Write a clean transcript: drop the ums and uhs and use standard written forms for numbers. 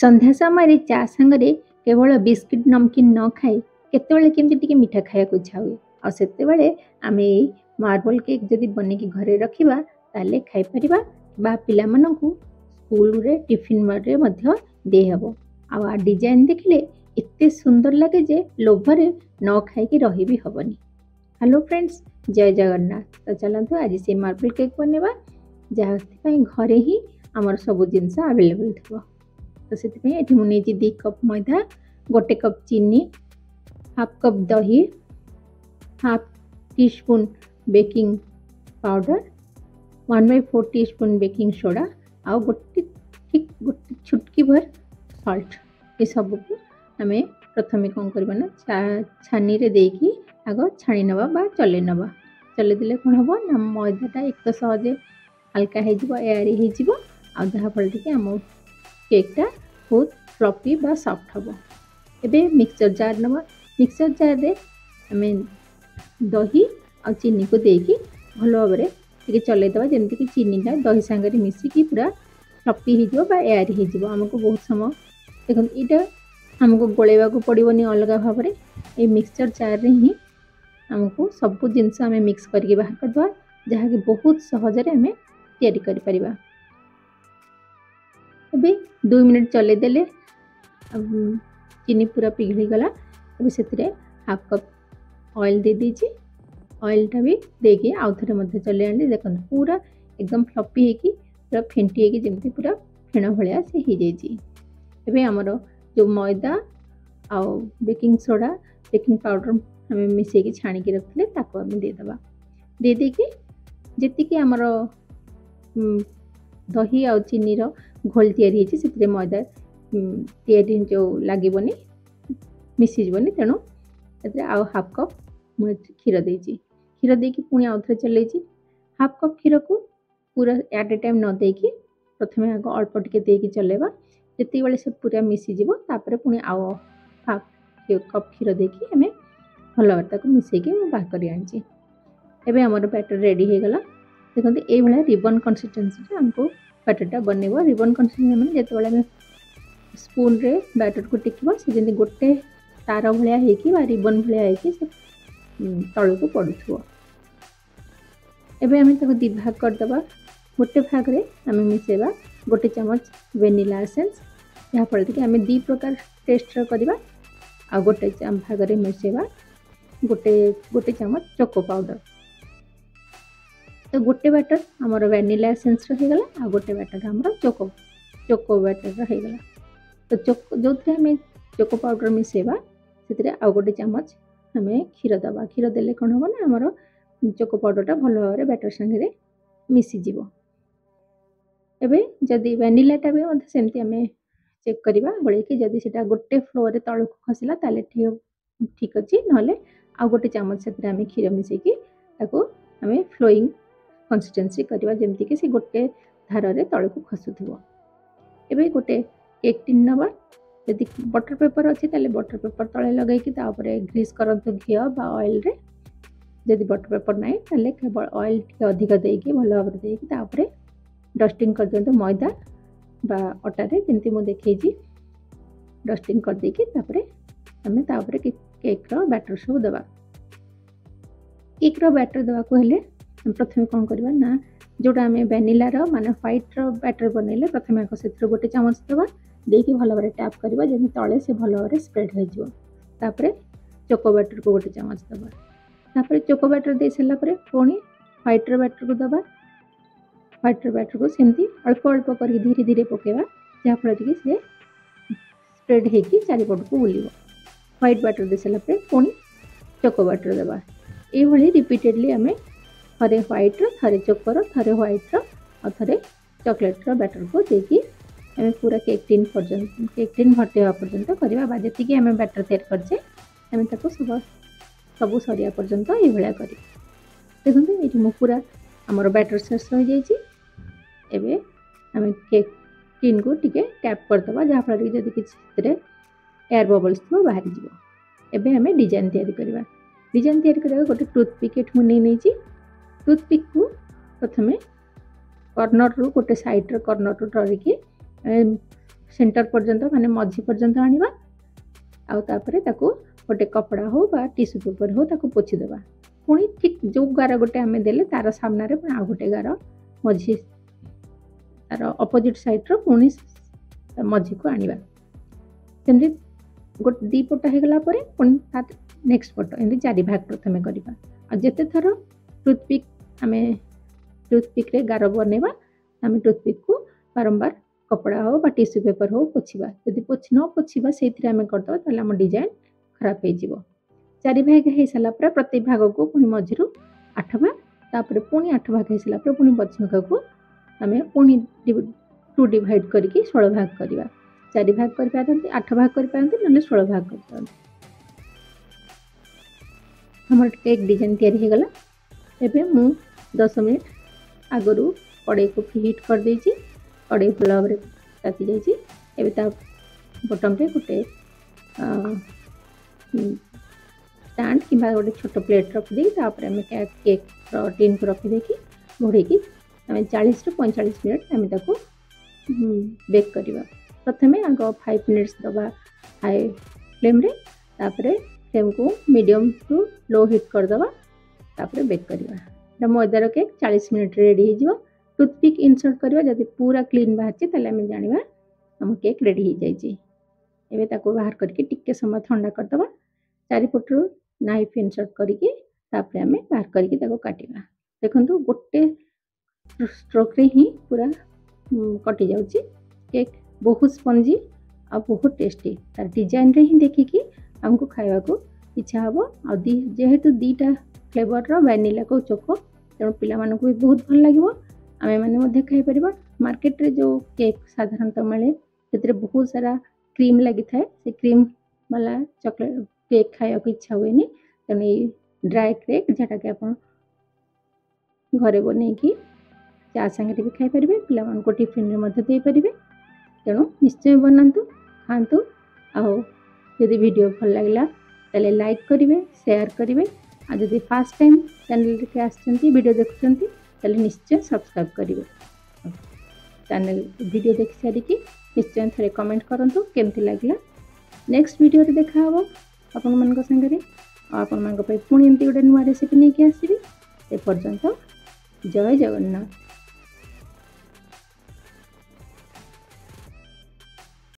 ସନ୍ଧ୍ୟା ସମୟରେ ଚା ସାଙ୍ଗରେ କେବଳ ବିସ୍କିଟ୍, ନମକିନ୍ ନ ଖାଇ କେତେବେଳେ କେମିତି ଟିକେ ମିଠା ଖାଇବାକୁ ଇଚ୍ଛା ହୁଏ। ଆଉ ସେତେବେଳେ ଆମେ ଏଇ ମାର୍ବଲ କେକ୍ ଯଦି ବନେଇକି ଘରେ ରଖିବା, ତାହେଲେ ଖାଇପାରିବା ବା ପିଲାମାନଙ୍କୁ ସ୍କୁଲରେ ଟିଫିନରେ ମଧ୍ୟ ଦେଇହେବ। ଆଉ ଆ ଡିଜାଇନ୍ ଦେଖିଲେ ଏତେ ସୁନ୍ଦର ଲାଗେ ଯେ ଲୋଭରେ ନ ଖାଇକି ରହିବି ହେବନି। ହ୍ୟାଲୋ ଫ୍ରେଣ୍ଡସ୍, ଜୟ ଜଗନ୍ନାଥ। ତ ଚାଲନ୍ତୁ, ଆଜି ସେ ମାର୍ବଲ କେକ୍ ବନେଇବା, ଯାହାଥିପାଇଁ ଘରେ ହିଁ ଆମର ସବୁ ଜିନିଷ ଆଭେଲେବଲ୍ ଥିବ। ତ ସେଥିପାଇଁ ଏଠି ମୁଁ ନେଇଛି 2 କପ୍ ମଇଦା, 1 କପ୍ ଚିନି, ହାଫ୍ କପ୍ ଦହି, ହାଫ୍ ଟି ସ୍ପୁନ୍ ବେକିଂ ପାଉଡ଼ର, 1/4 ଟି ସ୍ପୁନ୍ ବେକିଂ ସୋଡ଼ା ଆଉ ଗୋଟେ ଠିକ୍ ଗୋଟେ ଛୁଟକି ଭର ସଲ୍ଟ। ଏସବୁକୁ ଆମେ ପ୍ରଥମେ କ'ଣ କରିବା ନା ଛାନିରେ ଦେଇକି ଆଗ ଛାଣି ନେବା ବା ଚଲେଇ ନେବା। ଚଲେଇ ଦେଲେ କ'ଣ ହେବ ନା ମଇଦାଟା ଏକ ତ ସହଜେ ହାଲକା ହେଇଯିବ, ଏୟାରି ହେଇଯିବ, ଆଉ ଯାହାଫଳରେ କି ଆମ କେକ୍ଟା ବହୁତ ଫ୍ଲଫି ବା ସଫ୍ଟ ହେବ। ଏବେ ମିକ୍ସଚର ଜାର୍ ନେବା। ମିକ୍ସଚର ଜାର୍ରେ ଆମେ ଦହି ଆଉ ଚିନିକୁ ଦେଇକି ଭଲ ଭାବରେ ଟିକେ ଚଲେଇଦେବା, ଯେମିତିକି ଚିନିଟା ଦହି ସାଙ୍ଗରେ ମିଶିକି ପୁରା ଫ୍ଲଫି ହେଇଯିବ ବା ଏୟାରି ହେଇଯିବ। ଆମକୁ ବହୁତ ସମୟ, ଦେଖନ୍ତୁ, ଏଇଟା ଆମକୁ ଗୋଳେଇବାକୁ ପଡ଼ିବନି ଅଲଗା ଭାବରେ। ଏଇ ମିକ୍ସଚର ଜାର୍ରେ ହିଁ ଆମକୁ ସବୁ ଜିନିଷ ଆମେ ମିକ୍ସ କରିକି ବାହାର କରିଦେବା, ଯାହାକି ବହୁତ ସହଜରେ ଆମେ ତିଆରି କରିପାରିବା। ଏବେ 2 ମିନିଟ୍ ଚଲେଇ ଦେଲେ ଚିନି ପୁରା ପିଘଳିଗଲା। ଏବେ ସେଥିରେ ହାଫ୍ କପ୍ ଅଏଲ୍ ଦେଇଦେଇଛି। ଅଏଲ୍ଟା ବି ଦେଇକି ଆଉ ଥରେ ମଧ୍ୟ ଚଲେଇ ଆଣିଲି। ଦେଖନ୍ତୁ, ପୁରା ଏକଦମ ଫ୍ଲଫି ହେଇକି, ପୁରା ଫେଣ୍ଟି ହେଇକି, ଯେମିତି ପୁରା ଫେଣ ଭଳିଆ ସେ ହେଇଯାଇଛି। ଏବେ ଆମର ଯେଉଁ ମଇଦା ଆଉ ବେକିଂ ସୋଡ଼ା, ବେକିଂ ପାଉଡ଼ର ଆମେ ମିଶାଇକି ଛାଣିକି ରଖିଥିଲେ, ତାକୁ ଆମେ ଦେଇଦେବା। ଦେଇଦେଇକି ଯେତିକି ଆମର ଦହି ଆଉ ଚିନିର ଘୋଳ ତିଆରି ହେଇଛି, ସେଥିରେ ମଇଦା ତିଆରି ଯେଉଁ ଲାଗିବନି, ମିଶିଯିବନି, ତେଣୁ ସେଥିରେ ଆଉ ହାଫ୍ କପ୍ ମୁଁ ଏଠି କ୍ଷୀର ଦେଇଛି। କ୍ଷୀର ଦେଇକି ପୁଣି ଆଉ ଥରେ ଚଲେଇଛି। ହାଫ୍ କପ୍ କ୍ଷୀରକୁ ପୁରା ଆଟ୍ ଏ ଟାଇମ୍ ନ ଦେଇକି ପ୍ରଥମେ ଆଗ ଅଳ୍ପ ଟିକେ ଦେଇକି ଚଲେଇବା। ଯେତିକିବେଳେ ସେ ପୁରା ମିଶିଯିବ, ତାପରେ ପୁଣି ଆଉ ହାଫ୍ କପ୍ କ୍ଷୀର ଦେଇକି ଆମେ ଭଲ ଭାବରେ ତାକୁ ମିଶାଇକି ମୁଁ ବାହାର କରି ଆଣିଛି। ଏବେ ଆମର ବ୍ୟାଟର୍ ରେଡ଼ି ହେଇଗଲା। ଦେଖନ୍ତୁ, ଏଇଭଳିଆ ରିବନ୍ କନସିଷ୍ଟେନ୍ସିରେ ଆମକୁ ବ୍ୟାଟର୍ଟା ବନେଇବ। ରିବନ୍ କନସିଷ୍ଟେନ୍ସି ମାନେ ଯେତେବେଳେ ଆମେ ସ୍ପୁନ୍ରେ ବ୍ୟାଟର୍କୁ ଟେକିବା, ସେ ଯେମିତି ଗୋଟେ ତାର ଭଳିଆ ହେଇକି ବା ରିବନ୍ ଭଳିଆ ହେଇକି ସେ ତଳକୁ ପଡ଼ୁଥିବ। ଏବେ ଆମେ ତାକୁ ଦୁଇ ଭାଗ କରିଦେବା। ଗୋଟେ ଭାଗରେ ଆମେ ମିଶାଇବା 1 ଚାମଚ ଭେନିଲା ଏସେନ୍ସ, ଯାହାଫଳରେ କି ଆମେ ଦୁଇ ପ୍ରକାର ଟେଷ୍ଟର କରିବା, ଆଉ ଗୋଟେ ଭାଗରେ ମିଶାଇବା ଗୋଟେ ଚାମଚ ଚକୋ ପାଉଡ଼ର। ତ ଗୋଟେ ବ୍ୟାଟର୍ ଆମର ଭ୍ୟାନିଲା ଏସେନ୍ସର ହେଇଗଲା ଆଉ ଗୋଟେ ବ୍ୟାଟର୍ ଆମର ଚକୋ ବ୍ୟାଟର୍ର ହେଇଗଲା। ତ ଚକୋ ଯେଉଁଥିରେ ଆମେ ଚକୋ ପାଉଡ଼ର ମିଶାଇବା, ସେଥିରେ ଆଉ 1 ଚାମଚ ଆମେ କ୍ଷୀର ଦେବା। କ୍ଷୀର ଦେଲେ କ'ଣ ହେବ ନା ଆମର ଚକୋ ପାଉଡ଼ରଟା ଭଲ ଭାବରେ ବ୍ୟାଟର୍ ସାଙ୍ଗରେ ମିଶିଯିବ। ଏବେ ଯଦି ଭ୍ୟାନିଲାଟା ବି ମଧ୍ୟ ସେମିତି ଆମେ ଚେକ୍ କରିବା ଗୋଳେଇକି, ଯଦି ସେଇଟା ଗୋଟେ ଫ୍ଲୋରେ ତଳକୁ ଖସିଲା ତାହେଲେ ଠିକ୍ ଅଛି, ନହେଲେ ଆଉ 1 ଚାମଚ ସେଥିରେ ଆମେ କ୍ଷୀର ମିଶାଇକି ତାକୁ ଆମେ ଫ୍ଲୋଇଂ କନସିଷ୍ଟେନ୍ସି କରିବା, ଯେମିତିକି ସେ ଗୋଟେ ଧାରରେ ତଳକୁ ଖସୁଥିବ। ଏବେ ଗୋଟେ କେକ୍ ଟିନ୍ ନେବା। ଯଦି ବଟର୍ ପେପର୍ ଅଛି, ତାହେଲେ ବଟର୍ ପେପର୍ ତଳେ ଲଗାଇକି ତା ଉପରେ ଗ୍ରୀସ୍ କରନ୍ତୁ ଘିଅ ବା ଅଏଲ୍ରେ। ଯଦି ବଟର୍ ପେପର୍ ନାହିଁ, ତାହେଲେ କେବଳ ଅଏଲ୍ ଟିକେ ଅଧିକ ଦେଇକି, ଭଲ ଭାବରେ ଦେଇକି ତା ଉପରେ ଡଷ୍ଟିଂ କରିଦିଅନ୍ତୁ ମଇଦା ବା ଅଟାରେ, ଯେମିତି ମୁଁ ଦେଖେଇଛି। ଡଷ୍ଟିଂ କରିଦେଇକି ତାପରେ ଆମେ ତା ଉପରେ କେକ୍ର ବ୍ୟାଟର୍ ସବୁ ଦେବା। କେକ୍ର ବ୍ୟାଟର୍ ଦେବାକୁ ହେଲେ ପ୍ରଥମେ କ'ଣ କରିବା ନା ଯେଉଁଟା ଆମେ ଭ୍ୟାନିଲାର ମାନେ ହ୍ୱାଇଟ୍ର ବ୍ୟାଟର୍ ବନେଇଲେ, ପ୍ରଥମେ ଆଗ ସେଥିରୁ 1 ଚାମଚ ଦେବା। ଦେଇକି ଭଲ ଭାବରେ ଟ୍ୟାପ୍ କରିବା, ଯେମିତି ତଳେ ସେ ଭଲ ଭାବରେ ସ୍ପ୍ରେଡ୍ ହେଇଯିବ। ତାପରେ ଚକୋ ବ୍ୟାଟର୍କୁ 1 ଚାମଚ ଦେବା। ତାପରେ ଚକୋ ବ୍ୟାଟର୍ ଦେଇ ସାରିଲା ପରେ ପୁଣି ହ୍ୱାଇଟ୍ର ବ୍ୟାଟର୍କୁ ଦେବା। ହ୍ୱାଇଟ୍ର ବ୍ୟାଟର୍କୁ ସେମିତି ଅଳ୍ପ ଅଳ୍ପ କରିକି ଧୀରେ ଧୀରେ ପକାଇବା, ଯାହାଫଳରେ କି ସେ ସ୍ପ୍ରେଡ୍ ହେଇକି ଚାରିପଟକୁ ବୁଲିବ। ହ୍ୱାଇଟ୍ ବ୍ୟାଟର୍ ଦେଇ ସାରିଲା ପରେ ପୁଣି ଚକୋ ବ୍ୟାଟର୍ ଦେବା। ଏଇଭଳି ରିପିଟେଡ଼ଲି ଆମେ ଥରେ ହ୍ୱାଇଟ୍ର, ଥରେ ଚକୋର, ଥରେ ହ୍ୱାଇଟ୍ର ଆଉ ଥରେ ଚକୋଲେଟ୍ର ବ୍ୟାଟର୍କୁ ଦେଇକି ଆମେ ପୁରା କେକ୍ ଟିନ୍ ପର୍ଯ୍ୟନ୍ତ, କେକ୍ ଟିନ୍ ଭର୍ତ୍ତି ହେବା ପର୍ଯ୍ୟନ୍ତ କରିବା, ବା ଯେତିକି ଆମେ ବ୍ୟାଟର୍ ତିଆରି କରିଛେ, ଆମେ ତାକୁ ସବୁ ସରିବା ପର୍ଯ୍ୟନ୍ତ ଏଇଭଳିଆ କରିବା। ଦେଖନ୍ତୁ, ଏଇଠି ମୁଁ ପୁରା ଆମର ବ୍ୟାଟର୍ ଶେଷ ହୋଇଯାଇଛି। ଏବେ ଆମେ କେକ୍ ଟିନ୍କୁ ଟିକେ ଟ୍ୟାପ୍ କରିଦେବା, ଯାହାଫଳରେ କି ଯଦି କିଛି ସେଥିରେ ଏୟାର ବବଲ୍ସ ଥିବ ବାହାରିଯିବ। ଏବେ ଆମେ ଡିଜାଇନ୍ ତିଆରି କରିବା। ଡିଜାଇନ୍ ତିଆରି କରିବାକୁ ଗୋଟେ ଟୁଥପିକ୍ ଏଠି ମୁଁ ନେଇ ନେଇଛି। ଟୁଥପିକ୍କୁ ପ୍ରଥମେ କର୍ଣ୍ଣରରୁ, ଗୋଟେ ସାଇଡ଼୍ର କର୍ଣ୍ଣରରୁ ଧରିକି ସେଣ୍ଟର ପର୍ଯ୍ୟନ୍ତ, ମାନେ ମଝି ପର୍ଯ୍ୟନ୍ତ ଆଣିବା। ଆଉ ତାପରେ ତାକୁ ଗୋଟେ କପଡ଼ା ହଉ ବା ଟିସୁ ପେପର ହଉ ତାକୁ ପୋଛିଦେବା। ପୁଣି ଠିକ୍ ଯେଉଁ ଗାର ଗୋଟେ ଆମେ ଦେଲେ ତାର ସାମ୍ନାରେ ପୁଣି ଆଉ ଗୋଟେ ଗାର ମଝି, ତାର ଅପୋଜିଟ୍ ସାଇଡ଼୍ର ପୁଣି ମଝିକୁ ଆଣିବା। ସେମିତି ଗୋଟେ ଦୁଇ ପଟ ହେଇଗଲା ପରେ ପୁଣି ତା ନେକ୍ସଟ ପଟ, ଏମିତି 4 ଭାଗ ପ୍ରଥମେ କରିବା। ଆଉ ଯେତେ ଥର ଟୁଥପିକ୍ ଆମେ ଟୁଥପିକ୍ରେ ଗାର ବନେଇବା, ଆମେ ଟୁଥପିକ୍କୁ ବାରମ୍ବାର କପଡ଼ା ହଉ ବା ଟିସୁ ପେପର ହଉ ପୋଛିବା। ଯଦି ନ ପୋଛିବା ସେଇଥିରେ ଆମେ କରିଦେବା, ତାହେଲେ ଆମ ଡିଜାଇନ୍ ଖରାପ ହେଇଯିବ। 4 ଭାଗ ହେଇସାରିଲା ପରେ ପ୍ରତି ଭାଗକୁ ପୁଣି ମଝିରୁ 8 ଭାଗ, ତାପରେ ପୁଣି 8 ଭାଗ ହେଇସାରିଲା ପରେ ପୁଣି ମଝି ଭାଗକୁ ଆମେ ପୁଣି 2 ଡିଭାଇଡ଼ କରିକି 16 ଭାଗ କରିବା। 4 ଭାଗ କରିପାରନ୍ତି, 8 ଭାଗ କରିପାରନ୍ତି, ନହେଲେ 16 ଭାଗ କରିପାରନ୍ତି। ଆମର କେକ୍ ଡିଜାଇନ୍ ତିଆରି ହେଇଗଲା। ଏବେ ମୁଁ 10 ମିନିଟ୍ ଆଗରୁ କଡ଼େଇକୁ ପ୍ରିହିଟ୍ କରିଦେଇଛି। କଡ଼େଇ ଭଲ ଭାବରେ ତାତି ଯାଇଛି। ଏବେ ତା ବଟମ୍ରେ ଗୋଟେ ଷ୍ଟାଣ୍ଡ କିମ୍ବା ଗୋଟେ ଛୋଟ ପ୍ଲେଟ୍ ରଖିଦେଇକି ତାପରେ ଆମେ କେକ୍ର ଟିନ୍କୁ ରଖିଦେଇକି ଘୋଡ଼େଇକି ଆମେ 40ରୁ 45 ମିନିଟ୍ ଆମେ ତାକୁ ବେକ୍ କରିବା। ପ୍ରଥମେ ଆଗ 5 ମିନିଟ୍ସ ଦେବା ହାଇ ଫ୍ଲେମ୍ରେ, ତାପରେ ଫ୍ଲେମ୍କୁ ମିଡ଼ିୟମ୍ ଟୁ ଲୋ ହିଟ୍ କରିଦେବା, ତାପରେ ବେକ୍ କରିବା। ଏଇଟା ମଇଦାର କେକ୍ 40 ମିନିଟ୍ରେ ରେଡ଼ି ହେଇଯିବ। ଟୁଥପିକ୍ ଇନସର୍ଟ କରିବା, ଯଦି ପୁରା କ୍ଲିନ୍ ବାହାରିଛି ତାହେଲେ ଆମେ ଜାଣିବା ଆମ କେକ୍ ରେଡ଼ି ହେଇଯାଇଛି। ଏବେ ତାକୁ ବାହାର କରିକି ଟିକେ ସମୟ ଥଣ୍ଡା କରିଦେବା। ଚାରିପଟରୁ ନାଇଫ୍ ଇନସର୍ଟ କରିକି ତାପରେ ଆମେ ବାହାର କରିକି ତାକୁ କାଟିବା। ଦେଖନ୍ତୁ ଗୋଟେ ଷ୍ଟ୍ରୋକ୍ରେ ହିଁ ପୁରା କଟି ଯାଉଛି କେକ୍। ବହୁତ ସ୍ପଞ୍ଜି ଆଉ ବହୁତ ଟେଷ୍ଟି। ତାର ଡିଜାଇନ୍ରେ ହିଁ ଦେଖିକି ଆମକୁ ଖାଇବାକୁ ଇଚ୍ଛା ହେବ। ଆଉ ଯେହେତୁ 2ଟା ଫ୍ଲେଭରର ଭ୍ୟାନିଲାକୁ ଚୋକୋ, ତେଣୁ ପିଲାମାନଙ୍କୁ ବି ବହୁତ ଭଲ ଲାଗିବ, ଆମେମାନେ ମଧ୍ୟ ଖାଇପାରିବା। ମାର୍କେଟରେ ଯେଉଁ କେକ୍ ସାଧାରଣତଃ ମିଳେ ସେଥିରେ ବହୁତ ସାରା କ୍ରିମ୍ ଲାଗିଥାଏ, ସେ କ୍ରିମ୍ ବାଲା ଚକୋଲେଟ୍ କେକ୍ ଖାଇବାକୁ ଇଚ୍ଛା ହୁଏନି। ତେଣୁ ଏଇ ଡ୍ରାଏ କେକ୍ ଯେଉଁଟାକି ଆପଣ ଘରେ ବନେଇକି ଚା ସାଙ୍ଗରେ ବି ଖାଇପାରିବେ, ପିଲାମାନଙ୍କୁ ଟିଫିନରେ ମଧ୍ୟ ଦେଇପାରିବେ। ତେଣୁ ନିଶ୍ଚୟ ବନାନ୍ତୁ, ଖାଆନ୍ତୁ। ଆଉ ଯଦି ଭିଡ଼ିଓ ଭଲ ଲାଗିଲା ତାହେଲେ ଲାଇକ୍ କରିବେ, ସେୟାର କରିବେ। ଆଉ ଯଦି ଫାର୍ଷ୍ଟ ଟାଇମ୍ ଚ୍ୟାନେଲରେ ଆସିଛନ୍ତି, ଭିଡ଼ିଓ ଦେଖୁଛନ୍ତି, ତାହେଲେ ନିଶ୍ଚୟ ସବସ୍କ୍ରାଇବ୍ କରିବେ। ଚ୍ୟାନେଲ ଭିଡ଼ିଓ ଦେଖି ସାରିକି ନିଶ୍ଚୟ ଥରେ କମେଣ୍ଟ କରନ୍ତୁ କେମିତି ଲାଗିଲା। ନେକ୍ସଟ ଭିଡ଼ିଓରେ ଦେଖାହେବ ଆପଣମାନଙ୍କ ସାଙ୍ଗରେ। ଆଉ ଆପଣମାନଙ୍କ ପାଇଁ ପୁଣି ଏମିତି ଗୋଟେ ନୂଆ ରେସିପି ନେଇକି ଆସିବି। ସେ ପର୍ଯ୍ୟନ୍ତ ଜୟ ଜଗନ୍ନାଥ।